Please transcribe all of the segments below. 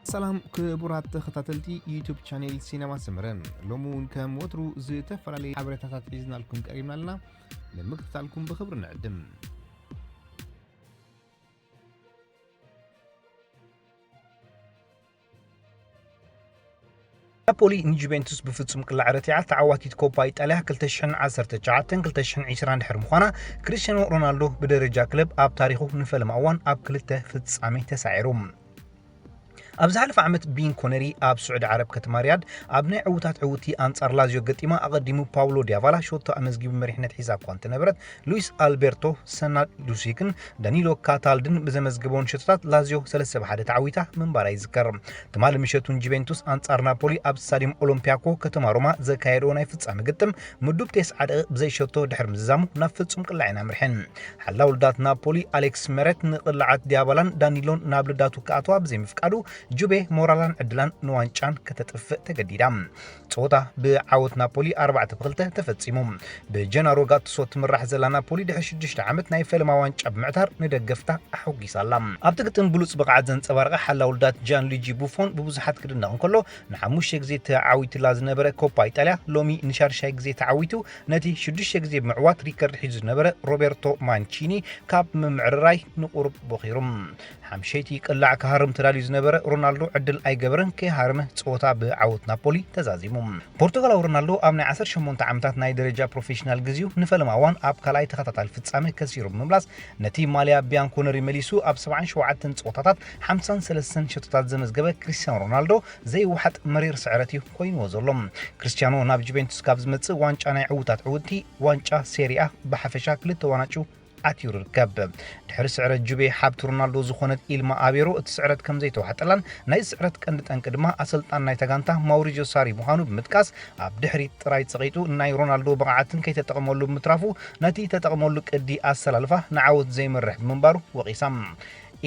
ሰላም ክቡራት ተኸታተልቲ ዩቱብ ቻኔል ሲነማ ሰመረ፣ ሎሚ እውን ከም ወትሩ ዝተፈላለዩ ሓበሬታታት ሒዝናልኩም ቀሪብና ኣለና። ንምክትታልኩም ብኽብሪ ንዕድም። ናፖሊ ንጁቬንቱስ ብፍጹም ቅላዕ ረቲዓ ተዓዋቲት ኮፓ ኢጣልያ ክልተ ሽሕን ዓሰርተ ትሽዓተን ክልተ ሽሕን ዕስራን ድሕሪ ምዃና፣ ክሪስቲያኖ ሮናልዶ ብደረጃ ክለብ ኣብ ታሪኹ ንፈለማ እዋን ኣብ ክልተ ፍጻሜ ተሳዒሩ። ኣብ ዝሓለፈ ዓመት ቢን ኮነሪ ኣብ ስዑዲ ዓረብ ከተማ ሪያድ ኣብ ናይ ዕዉታት ዕውቲ ኣንጻር ላዚዮ ገጢማ፣ ኣቐዲሙ ፓውሎ ዲያባላ ሸቶ ኣመዝጊቡ መሪሕነት ሒዛ እኳ እንተነበረት፣ ሉዊስ ኣልቤርቶ ሰናዱሲክን ዳኒሎ ካታልድን ብዘመዝገበውን ሸቶታት ላዚዮ ሰለስተ ብ ሓደ ተዓዊታ ምንባራ ይዝከር። ትማሊ ምሸቱን ጁቬንቱስ ኣንጻር ናፖሊ ኣብ ስታዲየም ኦሎምፒያኮ ከተማ ሮማ ዘካየደዎ ናይ ፍጻሜ ግጥም ምዱብ ተስዓ ደቂቕ ብዘይ ሸቶ ድሕሪ ምዝዛሙ ናብ ፍጹም ቅላዕ ኢና ኣምርሐን። ሓላው ልዳት ናፖሊ ኣሌክስ መረት ንቕላዓት ዲያባላን ዳኒሎን ናብ ልዳቱ ክኣትዋ ብዘይምፍቃዱ ጁቤ ሞራላን ዕድላን ንዋንጫን ከተጥፍእ ተገዲዳ። ጸወታ ብዓወት ናፖሊ ኣርባዕተ ብ ክልተ ተፈጺሙ። ብጀናሮ ጋቱሶ ትምራሕ ዘላ ናፖሊ ድሕሪ ሽዱሽተ ዓመት ናይ ፈለማ ዋንጫ ብምዕታር ንደገፍታ ኣሐጒሳ ኣላ። ኣብቲ ግጥም ብሉጽ ብቕዓት ዘንጸባረቐ ሓላው ልዳት ጃን ሉጂ ቡፎን ብብዙሓት ክድነቕ እንከሎ፣ ንሓሙሽተ ግዜ ተዓዊትላ ዝነበረ ኮፓ ኢጣልያ ሎሚ ንሻድሻይ ግዜ ተዓዊቱ፣ ነቲ ሽዱሽተ ግዜ ብምዕዋት ሪከርድ ሒዙ ዝነበረ ሮቤርቶ ማንቺኒ ካብ ምምዕርራይ ንቑሩብ ቦኺሩ። ሓምሸይቲ ቅላዕ ክሃርም ተዳልዩ ዝነበረ ሮናልዶ ዕድል ኣይገበረን፣ ከይሃረመ ጸወታ ብዓወት ናፖሊ ተዛዚሙ። ፖርቱጋላዊ ሮናልዶ ኣብ ናይ ዓሰርተ ሸሞንተ ዓመታት ናይ ደረጃ ፕሮፌሽናል ግዜኡ ንፈለማ እዋን ኣብ ካልኣይ ተኸታታሊ ፍጻመ ከሲሩ ብምምላስ፣ ነቲ ማልያ ቢያንኮነሪ መሊሱ ኣብ ሰብዓን ሸውዓተን ጸወታታት ሓምሳን ሰለስተን ሸቶታት ዘመዝገበ ክሪስቲያኖ ሮናልዶ ዘይወሓጥ መሪር ስዕረት እዩ ኮይንዎ ዘሎ። ክሪስቲያኖ ናብ ጁቬንቱስ ካብ ዝመጽእ ዋንጫ ናይ ዕዉታት ዕውቲ ዋንጫ ሴሪኣ ብሓፈሻ ክልተ ዋንጫ ኣትዩ ይርከብ። ድሕሪ ስዕረት ጁቤ ሓብቲ ሮናልዶ ዝኾነት ኢልማ ኣቤሮ እቲ ስዕረት ከም ዘይተዋሕጠላን ናይዚ ስዕረት ቀንዲ ጠንቂ ድማ ኣሰልጣን ናይታ ጋንታ ማውሪዚዮ ሳሪ ምዃኑ ብምጥቃስ፣ ኣብ ድሕሪት ጥራይ ጸቒጡ ናይ ሮናልዶ ብቕዓትን ከይተጠቕመሉ ብምትራፉ፣ ነቲ ተጠቕመሉ ቅዲ ኣሰላልፋ ንዓወት ዘይመርሕ ብምንባሩ ወቒሳ።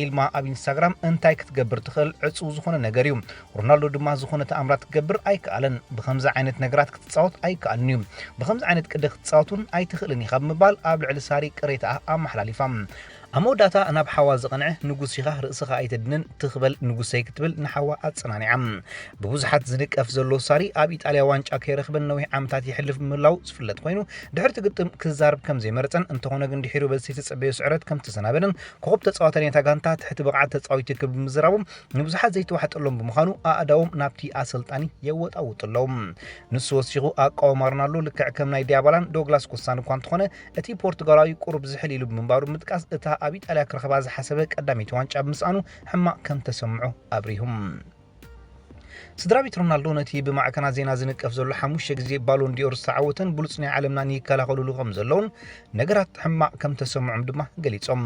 ኢልማ ኣብ ኢንስታግራም እንታይ ክትገብር ትኽእል ዕጹው ዝኾነ ነገር እዩ። ሮናልዶ ድማ ዝኾነ ተኣምራት ክገብር ኣይከኣለን። ብኸምዚ ዓይነት ነገራት ክትጻወት ኣይከኣልን እዩ። ብኸምዚ ዓይነት ቅዲ ክትጻወት እውን ኣይትኽእልን ኢኻ ብምባል ኣብ ልዕሊ ሳሪ ቅሬታኣ ኣመሓላሊፋ። ኣብ መወዳእታ ናብ ሓዋ ዝቐንዐ ንጉስ ኢኻ ርእስኻ ኣይተድንን ትኽበል ንጉሰይ ክትብል ንሓዋ ኣጸናኒዓ። ብብዙሓት ዝንቀፍ ዘሎ ሳሪ ኣብ ኢጣልያ ዋንጫ ከይረኽበን ነዊሕ ዓመታት የሕልፍ ምህላው ዝፍለጥ ኮይኑ፣ ድሕሪ እቲ ግጥም ክዛረብ ከም ዘይመረጸን፣ እንተኾነ ግን ድሒሩ በዚ ዘይተጸበዮ ስዕረት ከም ዝተሰናበደን ኮኸብ ተጻዋታይ ናይታ ጋንታ ትሕቲ ብቕዓት ተጻዊቱ ክብል ብምዝራቡ ንብዙሓት ዘይተዋሕጠሎም ብምዃኑ ኣእዳዎም ናብቲ ኣሰልጣኒ የወጣውጡ ኣለዉ። ንሱ ወሲኹ ኣቃውማ ሮናልዶ ልክዕ ከም ናይ ዲያባላን ዶግላስ ኮስታን እኳ እንተኾነ፣ እቲ ፖርቱጋላዊ ቁሩብ ዝሕል ኢሉ ብምንባሩ ብምጥቃስ እታ ኣብ ኢጣልያ ክረኽባ ዝሓሰበ ቀዳመይቲ ዋንጫ ብምስኣኑ ሕማቕ ከም ተሰምዖ ኣብሪሁ። ስድራ ቤት ሮናልዶ ነቲ ብማዕከናት ዜና ዝንቀፍ ዘሎ ሓሙሽተ ግዜ ባሎን ዲኦር ዝተዓወተን ብሉጽ ናይ ዓለምናን ይከላኸሉሉ ከም ዘለውን ነገራት ሕማቕ ከም ተሰምዖም ድማ ገሊጾም።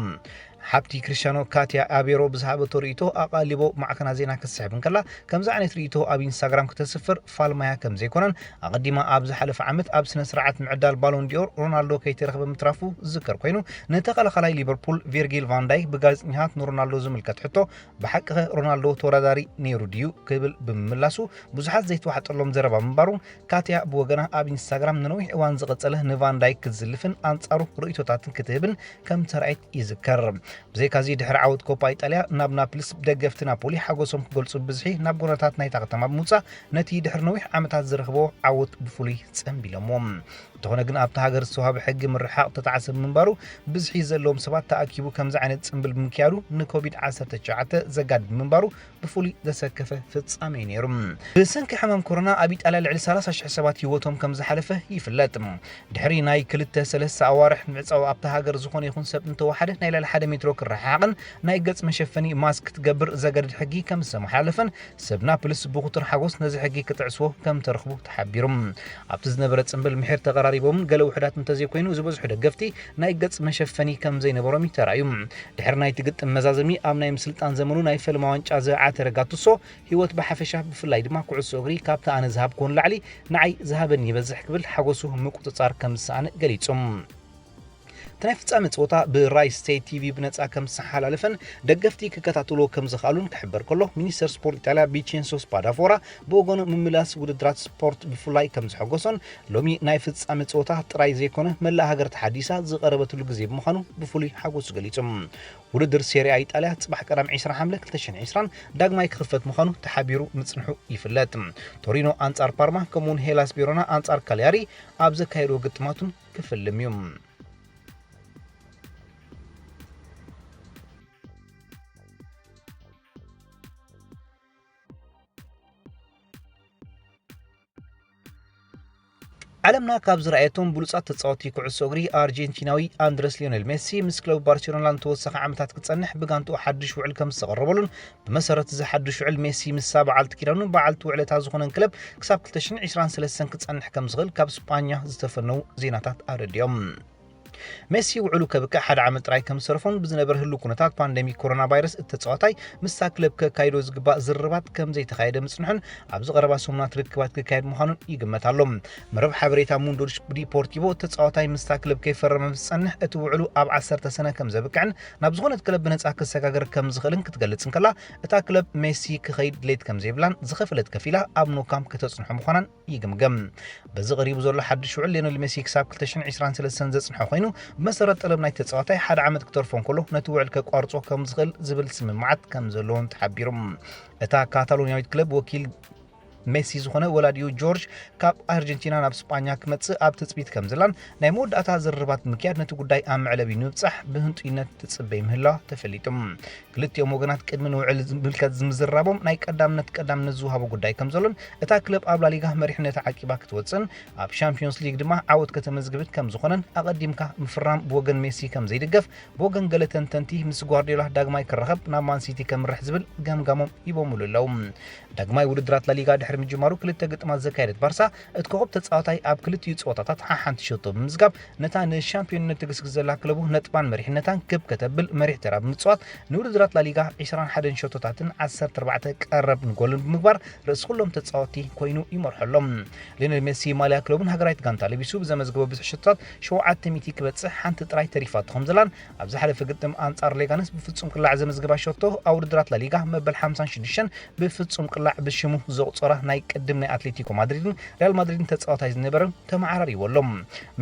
ሓብቲ ክሪስቲያኖ ካትያ ኣቤሮ ብዝሃበቶ ርእይቶ ኣቓልቦ ማዕከናት ዜና ክትስሕብ እንከላ፣ ከምዚ ዓይነት ርእይቶ ኣብ ኢንስታግራም ክተስፍር ፋልማያ ከም ዘይኮነን ኣቐዲማ ኣብ ዝሓለፈ ዓመት ኣብ ስነ ስርዓት ምዕዳል ባሎን ዲኦር ሮናልዶ ከይተረኽበ ምትራፉ ዝዝከር ኮይኑ፣ ንተኸላኻላይ ሊቨርፑል ቪርጊል ቫን ዳይክ ብጋዜጠኛታት ንሮናልዶ ዝምልከት ሕቶ፣ ብሓቂ ኸ ሮናልዶ ተወዳዳሪ ነይሩ ድዩ ክብል ብምምላሱ ብዙሓት ዘይተዋሕጠሎም ዘረባ ምንባሩ፣ ካትያ ብወገና ኣብ ኢንስታግራም ንነዊሕ እዋን ዝቐጸለ ንቫን ዳይክ ክትዝልፍን ኣንጻሩ ርእይቶታትን ክትህብን ከም ተራእየት ይዝከር። ብዘይካዚ ድሕሪ ዓወት ኮፓ ኢጣልያ ናብ ናፕልስ ደገፍቲ ናፖሊ ሓጎሶም ክገልጹ ብብዝሒ ናብ ጎደናታት ናይታ ከተማ ብምውጻእ ነቲ ድሕሪ ነዊሕ ዓመታት ዝረኽቦ ዓወት ብፍሉይ ጸንቢሎምዎ። እንተኾነ ግን ኣብታ ሃገር ዝተዋህበ ሕጊ ምርሕሓቕ ተጣዕሰ ብምንባሩ ብዝሒ ዘለዎም ሰባት ተኣኪቡ ከምዚ ዓይነት ጽንብል ብምክያዱ ንኮቪድ ዓሰርተ ትሽዓተ ዘጋድድ ምንባሩ ብፍሉይ ዘሰከፈ ፍጻሜ እዩ ነይሩ። ብሰንኪ ሕማም ኮሮና ኣብ ኢጣልያ ልዕሊ ሰላሳ ሽሕ ሰባት ህይወቶም ከም ዝሓለፈ ይፍለጥ። ድሕሪ ናይ ክልተ ሰለስተ ኣዋርሕ ምዕጻው ኣብታ ሃገር ዝኾነ ይኹን ሰብ እንተወሓደ ናይ ልዕሊ ሓደ ሜትሮ ክረሓሓቕን ናይ ገጽ መሸፈኒ ማስክ ክትገብር ዘገድድ ሕጊ ከም ዝተመሓላለፈን ሰብ ናፕልስ ብኹቱር ሓጎስ ነዚ ሕጊ ክጥዕስዎ ከም ተረኽቡ ተሓቢሩ። ኣብቲ ዝነበረ ጽንብል ምሒር ተቐራሪቦምን ገለ ውሑዳት እንተዘይኮይኑ ዝበዝሑ ደገፍቲ ናይ ገጽ መሸፈኒ ከም ዘይነበሮም እዩ ተራእዩ። ድሕሪ ናይቲ ግጥም መዛዘሚ ኣብ ናይ ምስልጣን ዘመኑ ናይ ፈለማ ዋንጫ ዘዓተረ ጋቱሶ ህይወት ብሓፈሻ ብፍላይ ድማ ኩዕሶ እግሪ ካብቲ ኣነ ዝሃብክዎ ንላዕሊ ንዓይ ዝሃበኒ ይበዝሕ ክብል ሓጎሱ ምቁጽጻር ከም ዝሰኣነ ገሊጹ። እቲ ናይ ፍጻመ ጸወታ ብራይ ስቴት ቲቪ ብነጻ ከም ዝተሓላለፈን ደገፍቲ ክከታተልዎ ከም ዝኽኣሉን ክሕበር ከሎ፣ ሚኒስተር ስፖርት ኢጣልያ ቪቼንሶ ስፓዳፎራ ብወገኑ፣ ምምላስ ውድድራት ስፖርት ብፍላይ ከም ዘሐጎሶን፣ ሎሚ ናይ ፍጻመ ጸወታ ጥራይ ዘይኮነ መላእ ሃገር ተሓዲሳ ዝቐረበትሉ ግዜ ብምዃኑ ብፍሉይ ሓጎሱ ገሊጹ። ውድድር ሴሪኣ ኢጣልያ ጽባሕ ቀዳም ዕስራ ሓምለ ክልተ ሽሕን ዕስራን ዳግማይ ክኽፈት ምዃኑ ተሓቢሩ ምጽንሑ ይፍለጥ። ቶሪኖ ኣንጻር ፓርማ ከምኡውን ሄላስ ቬሮና ኣንጻር ካልያሪ ኣብ ዘካየድዎ ግጥማቱን ክፍልም እዩ። ዓለምና ካብ ዝረኣየቶም ብሉጻት ተጻወትቲ ኩዕሶ እግሪ ኣርጀንቲናዊ ኣንድረስ ሊዮነል ሜሲ ምስ ክለብ ባርሴሎና ንተወሳኺ ዓመታት ክጸንሕ ብጋንትኡ ሓድሽ ውዕል ከም ዝተቐረበሉን ብመሰረት እዚ ሓድሽ ውዕል ሜሲ ምስሳ በዓልቲ ኪዳኑን በዓልቲ ውዕለታ ዝኾነን ክለብ ክሳብ ክልተ ሽሕን ዕስራን ሰለስተን ክጸንሕ ከም ዝኽእል ካብ ስጳኛ ዝተፈነዉ ዜናታት ኣረዲኦም። ሜሲ ውዕሉ ከብቅዕ ሓደ ዓመት ጥራይ ከም ዝተረፎን ብዝነበረ ህሉው ኩነታት ፓንደሚክ ኮሮና ቫይረስ እቲ ተጻዋታይ ምስታ ክለብ ከካይዶ ዝግባእ ዝርርባት ከም ዘይተኻየደ ምጽንሑን ኣብዚ ቀረባ ሰሙናት ርክባት ክካየድ ምዃኑን ይግመት ኣሎ። መረብ ሓበሬታ ሙንዶ ዲፖርቲቮ እቲ ተጻዋታይ ምስታ ክለብ ከይፈረመ ምስ ዝጸንሕ እቲ ውዕሉ ኣብ ዓሰርተ ሰነ ከም ዘብቅዕን ናብ ዝኾነት ክለብ ብነጻ ክሰጋገር ከም ዝኽእልን ክትገልጽ እንከላ፣ እታ ክለብ ሜሲ ክኸይድ ድሌት ከም ዘይብላን ዝኸፈለት ከፊላ ኣብ ኖካምፕ ከተጽንሖ ምዃናን ይግምገም። በዚ ቀሪቡ ዘሎ ሓድሽ ውዕል ሊዮነል ሜሲ ክሳብ ክልተ ሽሕን ዕስራን ሰለስተን ዘጽንሖ ኮይኑ፣ ብመሰረት ጠለብ ናይ ተጻዋታይ ሓደ ዓመት ክተርፎ እንከሎ ነቲ ውዕል ከቋርጾ ከም ዝኽእል ዝብል ስምምዓት ከም ዘለዎን ተሓቢሩ። እታ ካታሎንያዊት ክለብ ወኪል ሜሲ ዝኾነ ወላዲኡ ጆርጅ ካብ ኣርጀንቲና ናብ ስጳኛ ክመጽእ ኣብ ትጽቢት ከም ዘላን ናይ መወዳእታ ዝርርባት ምክያድ ነቲ ጉዳይ ኣብ መዕለቢ ንምብጻሕ ብህንጡይነት ትጽበይ ምህላዋ ተፈሊጡ። ክልቲኦም ወገናት ቅድሚ ንውዕል ዝምልከት ዝምዝራቦም ናይ ቀዳምነት ቀዳምነት ዝወሃቦ ጉዳይ ከም ዘሎን እታ ክለብ ኣብ ላሊጋ መሪሕነታ ዓቂባ ክትወጽእን ኣብ ሻምፒዮንስ ሊግ ድማ ዓወት ከተመዝግብን ከም ዝኾነን ኣቐዲምካ ምፍራም ብወገን ሜሲ ከም ዘይድገፍ ብወገን ገለ ተንተንቲ ምስ ጓርዲዮላ ዳግማይ ክራኸብ ናብ ማን ሲቲ ከምርሕ ዝብል ገምጋሞም ሂቦምሉ ኣለዉ። ዳግማይ ውድድራት ላሊጋ ድሕሪ ምጅማሩ ክልተ ግጥማት ዘካየደት ባርሳ እቲ ኮኸብ ተጻዋታይ ኣብ ክልቲኡ ጸወታታት ሓሓንቲ ሸቶ ብምዝጋብ ነታ ንሻምፒዮንነት ትግስግስ ዘላ ክለቡ ነጥባን መሪሕነታን ክብ ከተብል መሪሕ ተራ ብምጽዋት ንውድድራት ላሊጋ ዕስራን ሓደን ሸቶታትን ዓሰርተ ኣርባዕተ ቀረብ ንጎልን ብምግባር ርእሲ ኩሎም ተጻወትቲ ኮይኑ ይመርሖሎም። ሊዮኔል ሜሲ ማልያ ክለቡን ሃገራዊት ጋንታ ለቢሱ ብዘመዝገቦ ብዝሒ ሸቶታት ሸውዓተ ሚእቲ ክበጽሕ ሓንቲ ጥራይ ተሪፋቶ ከም ዘላን ኣብ ዝሓለፈ ግጥም ኣንጻር ሌጋነስ ብፍጹም ቅላዕ ዘመዝገባ ሸቶ ኣብ ውድድራት ላሊጋ መበል ሓምሳን ሽዱሽተን ብፍጹም ቅላዕ ብሽሙ ዘቑጸራ ናይ ቅድም ናይ ኣትሌቲኮ ማድሪድን ሪያል ማድሪድን ተጻዋታይ ዝነበረ ተመዓራሪዎ ኣሎ።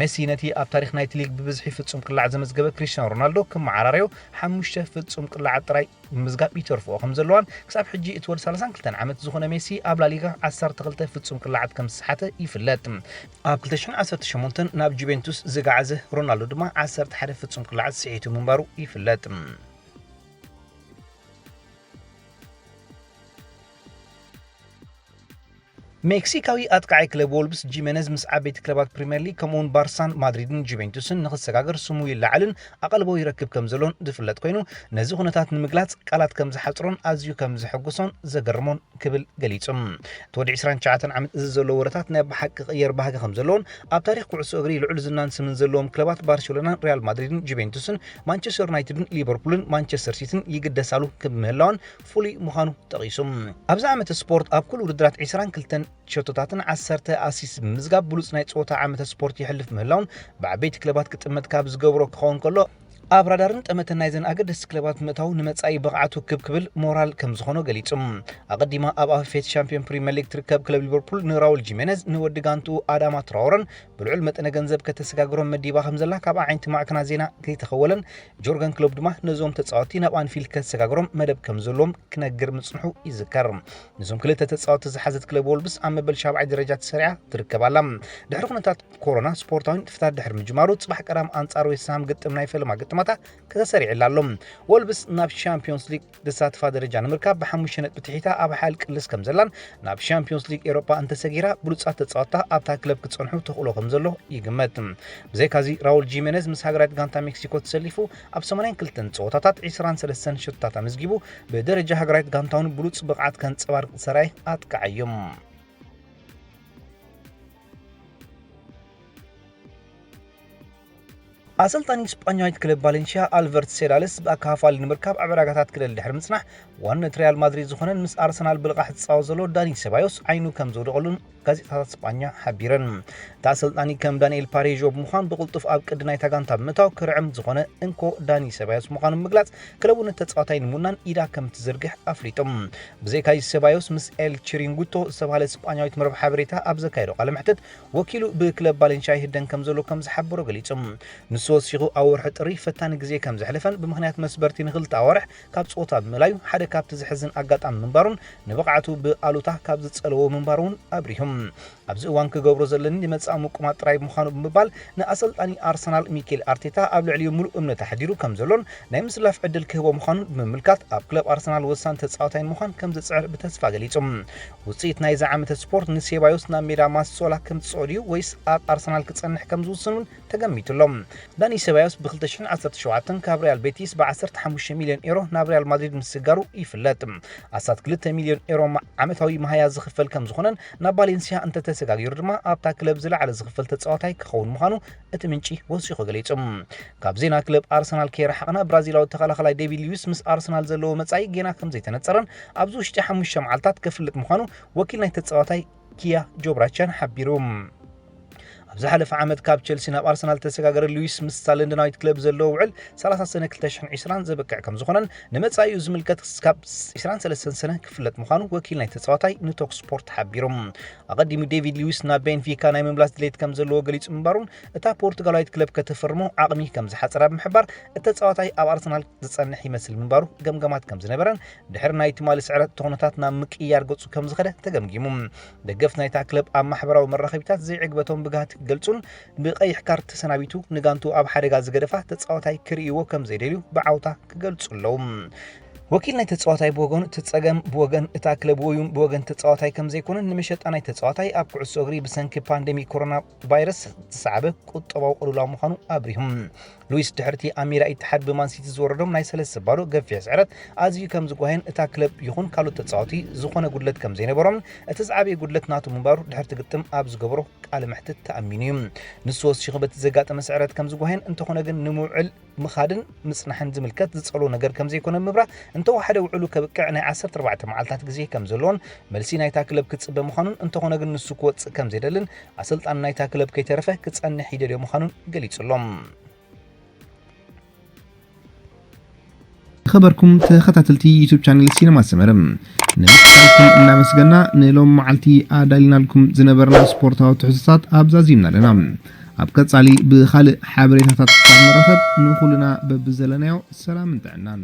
ሜሲ ነቲ ኣብ ታሪኽ ናይቲ ሊግ ብብዝሒ ፍጹም ቅላዕ ዘመዝገበ ክሪስቲያኖ ሮናልዶ ክመዓራረዮ ሓሙሽተ ፍጹም ቅላዓት ጥራይ ምምዝጋብ ይተርፍኦ ከም ዘለዋን ክሳብ ሕጂ እቲ ወዲ ሰላሳን ክልተን ዓመት ዝኾነ ሜሲ ኣብ ላሊጋ ዓሰርተ ክልተ ፍጹም ቅላዓት ከም ዝሰሓተ ይፍለጥ። ኣብ ክልተ ሽሕን ዓሰርተ ሸሞንተን ናብ ጁቬንቱስ ዝገዓዘ ሮናልዶ ድማ ዓሰርተ ሓደ ፍጹም ቅላዓት ስሒቱ ምንባሩ ይፍለጥ። ሜክሲካዊ ኣጥቃዓይ ክለብ ወልብስ ጂሜነዝ ምስ ዓበይቲ ክለባት ፕሪምየር ሊግ ከምኡውን ባርሳን ማድሪድን ጁቬንቱስን ንኽሰጋገር ስሙ ይለዓልን ኣቐልቦ ይረክብ ከም ዘሎን ዝፍለጥ ኮይኑ፣ ነዚ ኩነታት ንምግላጽ ቃላት ከም ዝሓጽሮን ኣዝዩ ከም ዘሐጉሶን ዘገርሞን ክብል ገሊጹ። እቲ ወዲ ዕስራን ትሽዓተን ዓመት እዚ ዘለዎ ወረታት ናይ ብሓቂ ቅየር ባህጊ ከም ዘለዎን ኣብ ታሪኽ ኩዕሶ እግሪ ልዑል ዝናን ስምን ዘለዎም ክለባት ባርሴሎናን ሪያል ማድሪድን ጁቬንቱስን ማንቸስተር ዩናይትድን ሊቨርፑልን ማንቸስተር ሲቲን ይግደሳሉ ክብ ምህላውን ፍሉይ ምዃኑ ጠቒሱ። ኣብዚ ዓመተ ስፖርት ኣብ ኩሉ ውድድራት ዕስራን ክልተን ሸቶታትን ዓሰርተ ኣሲስት ብምምዝጋብ ብሉጽ ናይ ጸወታ ዓመተ ስፖርት የሕልፍ ምህላውን ብዓበይቲ ክለባት ክጥመት ካብ ዝገብሮ ክኸውን ከሎ ኣብ ራዳርን ጠመተን ናይዘን ኣገደስቲ ክለባት ምእታው ንመጻኢ ብቕዓቱ ክብ ክብል ሞራል ከም ዝኾኖ ገሊጹ። ኣቐዲማ ኣብ ኣፈፌት ሻምፒዮን ፕሪምየር ሊግ ትርከብ ክለብ ሊቨርፑል ንራውል ጂሜነዝ ንወዲ ጋንትኡ ኣዳማ ትራወረን ብልዑል መጠነ ገንዘብ ከተሰጋግሮም መዲባ ከም ዘላ ካብ ኣዒንቲ ማዕከናት ዜና ከይተኸወለን ጆርገን ክሎፕ ድማ ነዞም ተጻወትቲ ናብ ኣንፊልድ ከሰጋግሮም መደብ ከም ዘለዎም ክነግር ምጽንሑ ይዝከር። ነዞም ክልተ ተጻወትቲ ዝሓዘት ክለብ ወልብስ ኣብ መበል ሻብዓይ ደረጃ ተሰሪዓ ትርከብ ኣላ። ድሕሪ ኩነታት ኮሮና ስፖርታዊ ንጥፈታት ድሕሪ ምጅማሩ ጽባሕ ቀዳም ኣንጻር ዌስትሃም ግጥም ናይ ፈለማ ግጥማታ ከተሰሪዕላ ኣሎ። ወልብስ ናብ ሻምፒዮንስ ሊግ ዘሳትፋ ደረጃ ንምርካብ ብሓሙሽተ ነጥቢ ትሒታ ኣብ ሓል ቅልስ ከም ዘላን ናብ ሻምፒዮንስ ሊግ ኤሮፓ እንተሰጊራ ብሉጻት ተጻወትታ ኣብታ ክለብ ክጸንሑ ተኽእሎ ከም ዘሎ ይግመት። ብዘይካዚ ራውል ጂሜነዝ ምስ ሃገራዊት ጋንታ ሜክሲኮ ተሰሊፉ ኣብ ሰማንያን ክልተን ጸወታታት ዕስራን ሰለስተን ሸቶታት ኣመዝጊቡ ብደረጃ ሃገራዊት ጋንታውን ብሉጽ ብቕዓት ከንጸባርቕ ዝሰራየ ኣጥቃዓይ እዩ። ኣሰልጣኒ ስጳኛዊት ክለብ ቫሌንሽያ ኣልቨርት ሴዳልስ ብኣካፋሊ ንምርካብ ኣብ ዕዳጋታት ክለል ድሕሪ ምጽናሕ ዋንነት ሪያል ማድሪድ ዝኾነን ምስ ኣርሰናል ብልቓሕ ዝጻወት ዘሎ ዳኒ ሴባዮስ ዓይኑ ከም ዝወደቐሉን ጋዜጣታት ስጳኛ ሓቢረን። እቲ ኣሰልጣኒ ከም ዳንኤል ፓሬዦ ብምዃን ብቕልጡፍ ኣብ ቅዲ ናይታ ጋንታ ብምእታው ክርዕም ዝኾነ እንኮ ዳኒ ሰባዮስ ምዃኑ ብምግላጽ፣ ክለቡ ነቲ ተጻዋታይ ንምውናን ኢዳ ከም እትዝርግሕ ኣፍሊጡ። ብዘይካዚ ሰባዮስ ምስ ኤል ቺሪንጉቶ ዝተባህለ ስጳኛዊት መርብ ሓበሬታ ኣብ ዘካየዶ ቃለ መሕትት፣ ወኪሉ ብክለብ ባሌንሻ ይህደን ከም ዘሎ ከም ዝሓበሮ ገሊጹ። ንሱ ወሲኹ ኣብ ወርሒ ጥሪ ፈታኒ ግዜ ከም ዘሕለፈን ብምኽንያት መስበርቲ ንክልተ ኣዋርሕ ካብ ጸወታ ብምእላዩ ሓደ ካብቲ ዘሕዝን ኣጋጣሚ ምንባሩን ንብቕዓቱ ብኣሉታ ካብ ዝጸለዎ ምንባሩ እውን ኣብሪሁ። ኣብዚ እዋን ክገብሮ ዘለኒ ንመጻኢ ምቁማት ጥራይ ምዃኑ ብምባል ንኣሰልጣኒ ኣርሰናል ሚኬል ኣርቴታ ኣብ ልዕሊኡ ምሉእ እምነት ኣሕዲሩ ከም ዘሎን ናይ ምስላፍ ዕድል ክህቦ ምዃኑን ብምምልካት ኣብ ክለብ ኣርሰናል ወሳኒ ተጻዋታይ ንምዃን ከም ዝጽዕር ብተስፋ ገሊጹ። ውጽኢት ናይዚ ዓመተ ስፖርት ንሴባዮስ ናብ ሜዳ ማስሶላ ከምጽኦ ድዩ ወይስ ኣብ ኣርሰናል ክጸንሕ ከም ዝውስን እውን ተገሚቱ ኣሎ። ዳኒ ሴባዮስ ብ2017 ካብ ሪያል ቤቲስ ብ15 ሚልዮን ኤሮ ናብ ሪያል ማድሪድ ምስጋሩ ይፍለጥ። ኣስታት ክልተ ሚልዮን ኤሮ ማ- ዓመታዊ መሃያ ዝኽፈል ከም ዝኾነን ናብ ባሌንሲያ እንተተሰጋጊሩ ድማ ኣብታ ክለብ ዝለዓለ ዝኽፈል ተጻዋታይ ክኸውን ምዃኑ እቲ ምንጪ ወሲኹ ገሊጹ። ካብ ዜና ክለብ ኣርሰናል ከይረሓቕና ብራዚላዊ ተኸላኸላይ ዴቪድ ሉዊስ ምስ ኣርሰናል ዘለዎ መጻኢ ጌና ከም ዘይተነጸረን ኣብዚ ውሽጢ ሓሙሽተ መዓልታት ከፍልጥ ምዃኑ ወኪል ናይ ተጻዋታይ ኪያ ጆብራቻን ሓቢሩ። ኣብ ዝሓለፈ ዓመት ካብ ቸልሲ ናብ ኣርሰናል ተሰጋገረ ሉዊስ ምስታ ለንደናዊት ክለብ ዘለዎ ውዕል ሰላሳ ሰነ ክልተ ሽሕን ዕስራን ዘበቅዕ ከም ዝኾነን ንመጻኢኡ ዝምልከት ክሳብ ዕስራን ሰለስተን ሰነ ክፍለጥ ምዃኑ ወኪል ናይ ተጻዋታይ ንቶክ ስፖርት ሓቢሩ። ኣቐዲሙ ዴቪድ ሉዊስ ናብ ቤንፊካ ናይ ምምላስ ድሌት ከም ዘለዎ ገሊጹ ምንባሩን እታ ፖርቱጋላዊት ክለብ ከተፈርሞ ዓቕሚ ከም ዝሓጸራ ብምሕባር እቲ ተጻዋታይ ኣብ ኣርሰናል ዝጸንሕ ይመስል ምንባሩ ገምገማት ከም ዝነበረን ድሕሪ ናይ ትማሊ ስዕረት ተኾነታት ናብ ምቅይያር ገጹ ከም ዝኸደ ተገምጊሙ። ደገፍቲ ናይታ ክለብ ኣብ ማሕበራዊ መራኸቢታት ዘይዕግበቶም ብግሃት ክገልጹን ብቐይሕ ካርድ ተሰናቢቱ ንጋንቱ ኣብ ሓደጋ ዝገደፋ ተጻዋታይ ክርእይዎ ከም ዘይደልዩ ብዓውታ ክገልጹ ኣለዉ። ወኪል ናይ ተጻዋታይ ብወገኑ እቲ ጸገም ብወገን እታ ክለብ ወይውን ብወገን ተጻዋታይ ከም ዘይኮነን ንመሸጣ ናይ ተጻዋታይ ኣብ ኩዕሶ እግሪ ብሰንኪ ፓንደሚክ ኮሮና ቫይረስ ዝሰዓበ ቁጠባዊ ቅልውላው ምዃኑ ኣብሪሁ። ሉዊስ ድሕርቲ ኣብ ሜዳ ኢትሓድ ብማን ሲቲ ዝወረዶም ናይ ሰለስተ ባዶ ገፊሕ ስዕረት ኣዝዩ ከም ዝጓየን እታ ክለብ ይኹን ካልኦት ተጻወቲ ዝኾነ ጉድለት ከም ዘይነበሮምን እቲ ዝዓበየ ጉድለት ናቱ ምንባሩ ድሕርቲ ግጥም ኣብ ዝገበሮ ቃለ መሕትት ተኣሚኑ እዩ። ንሱ ወሲኹ በቲ ዘጋጠመ ስዕረት ከም ዝጓየን እንተኾነ ግን ንምውዕል ምኻድን ምጽናሕን ዝምልከት ዝጸልዎ ነገር ከም ዘይኮነ ብምብራህ እንተወሓደ ውዕሉ ከብቅዕ ናይ ዓሰርተ ኣርባዕተ መዓልታት ግዜ ከም ዘለዎን መልሲ ናይታ ክለብ ክጽበ ምዃኑን እንተኾነ ግን ንሱ ክወጽእ ከም ዘይደልን ኣሰልጣኒ ናይታ ክለብ ከይተረፈ ክጸንሕ ይደልዮ ምዃኑን ገሊጹ ኣሎ። ዝኸበርኩም ተኸታተልቲ ዩቱብ ቻነል ሲነማ ሰመረ ንምክታተልኩም እናመስገና ንሎም መዓልቲ ኣዳሊናልኩም ዝነበርና ስፖርታዊ ትሕዝቶታት ኣብዛዚምና ኣለና። ኣብ ቀጻሊ ብኻልእ ሓበሬታታት ክሳብ ንራኸብ ንኹልና በብዘለናዮ ሰላምን ጥዕናን።